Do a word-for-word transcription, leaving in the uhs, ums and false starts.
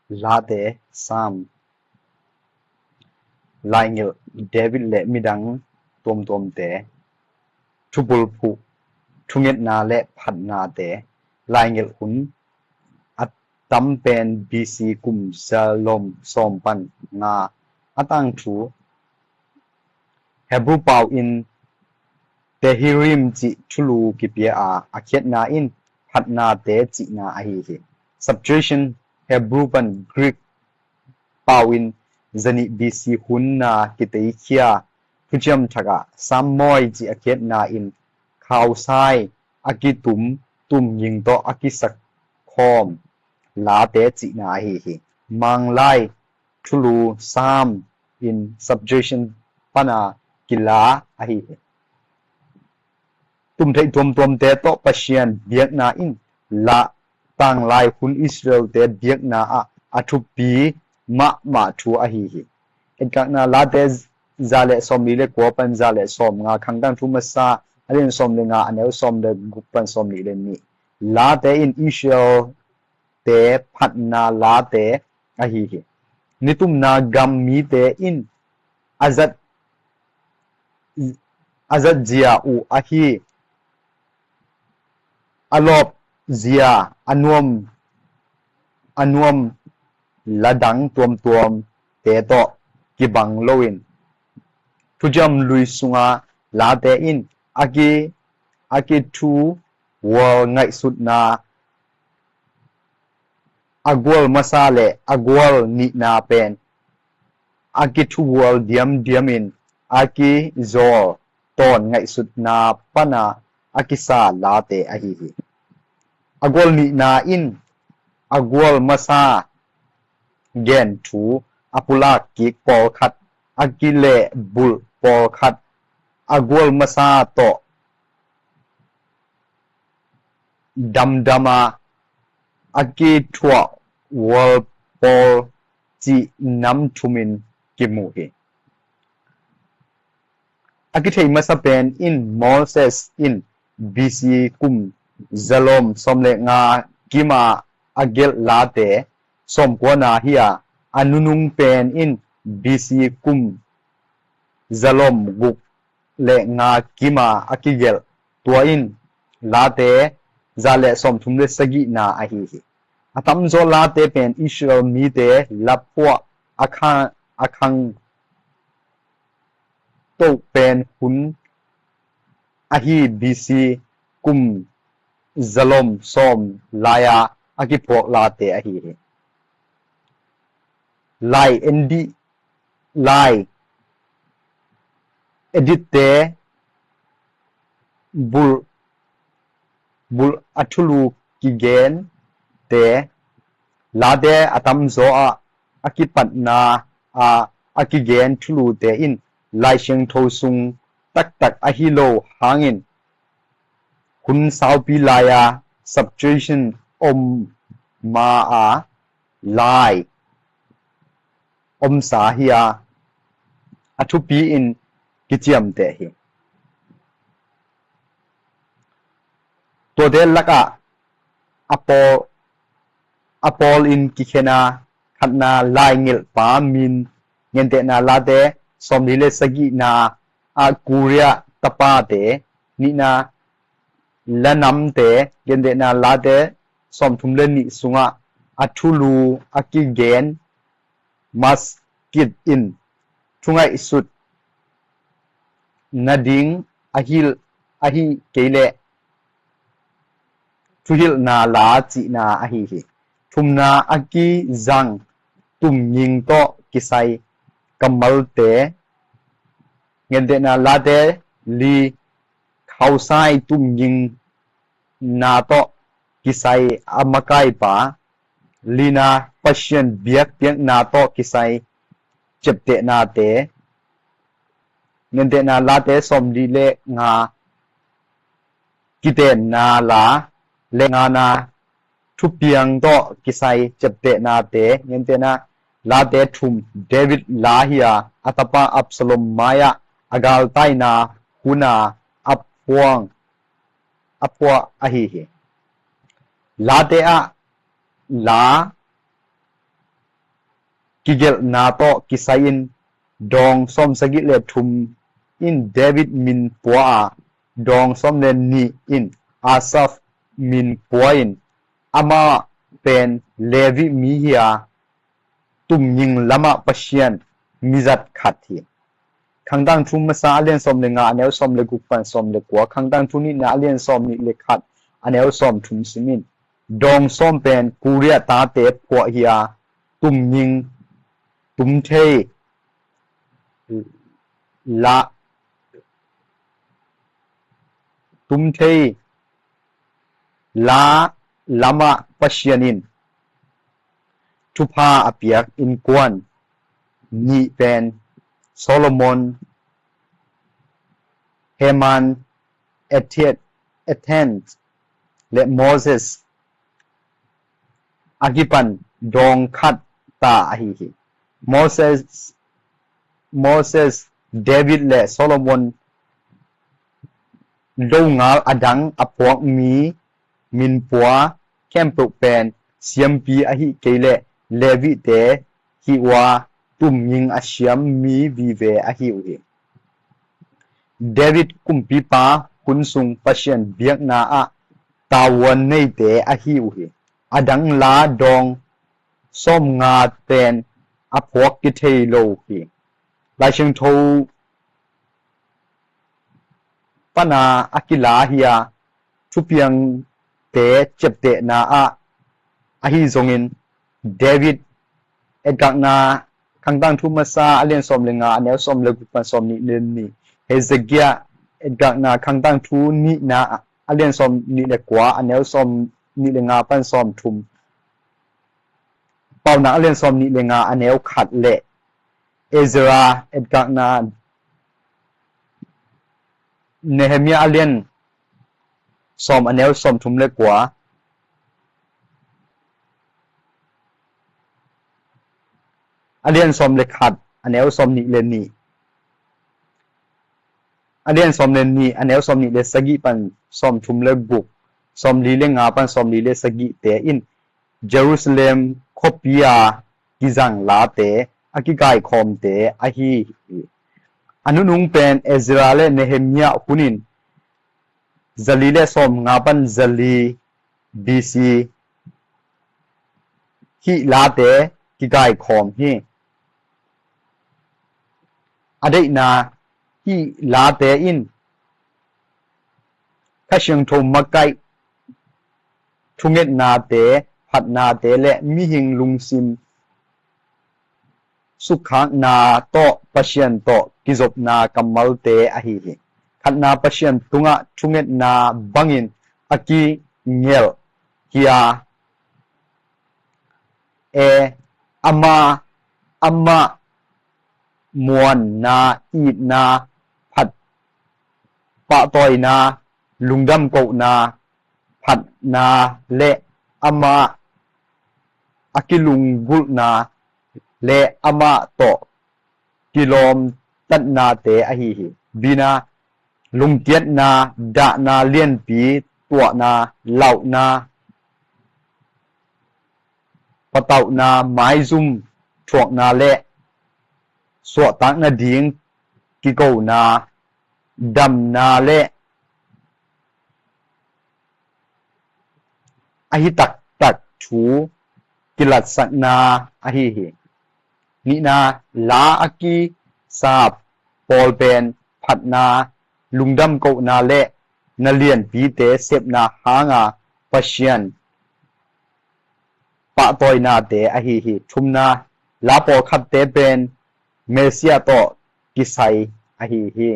Late, Sam, Laingelh David le midang tuamtuamte, thubulphuh, thungetna le phatnate, laingelh hun a tam pen B C kum zalom sawm pan nga a tangthu. Hebrew pau in Tehillim cih thulu kipia a, a khiatna in phatnate cihna ahi hi. Subtraction, Hebrew pan Greek pau in zanih B C hun na kiteikhia thuciam thak ah Sam mawi cih a khiatna in khausai a kitum tumging tawh a kisak khawm late cihna ahi hi. Manglai thulu Sam in subtraction pana kila ahi hi. Tumtheih tuamtuamte tawh Pasian biakna in la tanglai hun Israelte biakna ah a thupi mahmah thu ahi hi. Etkakna Late za le sawmli le kua pan za le sawmnga, Khangtang thu masa a lian sawm le nga, a neu sawm le guk pan sawmli le nih. Late in Israel te phatna late ahi hi. Nitumna gam mite in a zat, a zat zia uh ahi, a lawp zia, a nuam, a nuam ladang tuamtuamte tawh kibang loin thuciam lui sunga late in a ki, a kithu wual ngaihsutna a gual masa le a gual nihna pen a kithuvual diamdiam in a kizawl tawn ngaihsutna pana a kisa late ahi hi. A gual nihna in a gual masa gen thu a pulak kik pawlkhat, a kilehbulh pawlkhat, a gual masa tawh damdama a kithuah wual pawl cih nam thumin kimu hi. A kitheih masa pen in Moses in B C kum zalom sawm le nga kima a gelh late sawmkuana hi a, a nunung pen in B C kum zalom guk le nga kima a kigelh, tua in late za le sawmthum le sagihna ahi hi. A tamzaw late pen Israel mite laphuah a khang, a khang toh pen hun ahi B C kum zalom sawm lai-a a kiphuak late ahi hi. Lai endi, lai editte bulh, bulh a thulu kigente late a tamzaw ah a kipatna a, a kigen thulute in Lai Siangtho sung taktak ahi lo hangin hun saupi lai-a subtraction om ma-a lai omsa hi a, a thupi in kiciamteh hi. Tuate lakah a pawl, a pawl in kikhen a, khatna, laingelhpa min, Gentehna Late sawmli le sagihna ah Kuria tapate, nihna, lanamte, Gentehna Late sawmthum le nih sungah a thulu a kigen maskit in thungaihsut nading a hilh, ahih kei leh thuhilhna la cihna ahi hi. Thumna, a kizang tumging tawh kisai kammalte, Gentehna Late li, khausai tumging na tawh kisai a makaipa, lina, Pasian biakpiakna tawh kisai ciaptehnate, Gentehna Late sawmli le nga, kitenna la, le ngana, thupiang tawh kisai ciaptehnate, Gentehna Late thum, David la hi a, a tapa Absalom mai-ah a galtaina huna a phuang, a phuah ahi hi. Late ah la, kigelhna tawh kisai-in dawng sawmsagih le thum in David min pua a, dawng sawm le nih in Asaf min pua in, amah pen Levi mi hi a, tumging lamah Pasian mizat khat hi. Khangtang thu masa a lian sawm le nga a neu sawm le guk pan sawm le kua, Khangtang thu nihna a lian sawm nih le khat a neu sawm thum sim in. Dawng sawm pen Korea tate phuah hi a, tumging tumthei la tumthei la lamah Pasian in thupha a piak innkuan nih pen Solomon, Heman, Ethan, Ethan le Moses a kipan dawng khat ta ahi hi. Moses, Moses, David le Solomon longal adang a phuak mi min pua khempeuh pen siampi ahi kei le Levite hi uh a, tumging a siam mi vive ahi uh hi. David kumpipa hun sung Pasian biakna ah tavuan neite ahi uh hi. Adang la dawng sawm nga pen a phuak kithei lo hi. Lai Siangtho pana a kila hi a, thupiangte ciaptehna ah ahi zongin David etkakna, Khangtang thu masa a lian sawm le nga a neu sawm le guk pan sawm nih le nih, Hezekiah etkakna, Khangtang thu nihna a lian sawm nih le kua a neu sawm nih le nga pan sawm thum, Paunak a lian sawm nih le nga a neu khat le Ezra etkakna, Nehemiah a lian sawm a neu sawm thum le kua, a lian sawm le khat a neu sawm nih le nih, a lian sawm le nih a neu sawm nih le sagih pan sawm thum le guk, sawm li le nga pan sawm li le sagihte in Jerusalem khuapi a kizang late a kikaikhawmte ahi hi. A nunung pen Ezra le Nehemiah hunin zali le sawm nga pan zali B C hih late kikaikhawm hi. A deihna hih late in Kha Siangtho makaih thungetnate, phatnate le mihing lungsim sukkhakna tawh Pasian tawh kizopna kammalte ahi hi. Khatna Pasian tungah thungetna bangin a kingelh hi a, e, ama, amah muanna, itna, phat, pahtawina, lungdam kohna, phatna le amah a kilunggulhna le amah tawh kilawmtatnate ahi hi. Bina, lungkiatna, dahna lianpi, tuahna, lauhna, patauhna, maizum thuakna le suahtak nading kikona, damna le ahi taktak thu kilatsakna ahi hi. Nihna, la a kisa pawl pen phatna, lungdam kohna le na lianpite sepna hanga Pasian pahtawinate ahi hi. Thumna, la pawlkhatte pen Messiah tawh kisai ahi hi.